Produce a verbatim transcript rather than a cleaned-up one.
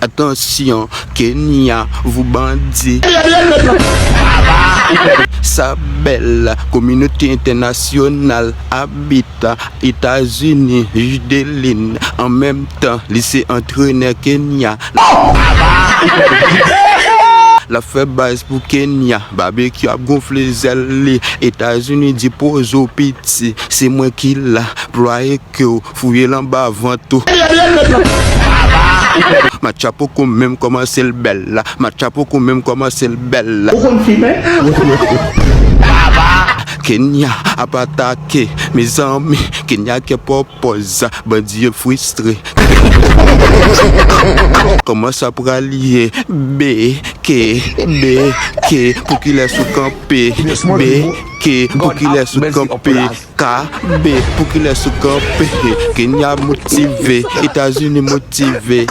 Atansyon, Kenya, vous bandits. Sa bèl, kominote entènasyonal, Habitat, Etazini, Judelin, an menm tan, li se antrenè Kenya. L ap fè baz pou Kenya, Babekyou ap gonfle zèl li. Etazini di poze w piti, se mwen ki la, plwaye ke w, fouye l anba vant ou. Match la poko menm kòmanse, l bèl la. Match la poko menm kòmanse, l bèl la. Ou konn fimen? Kenya ap atake, mezanmi. Kenya gen pwòp pòz, bandi yo fristre. Kòman sa pral ye? Beke, beke, poukilès ou kanpe? Beke, poukilès ou kanpe? Kabe, poukilès ou kanpe? Kenya motive, Etazini motive.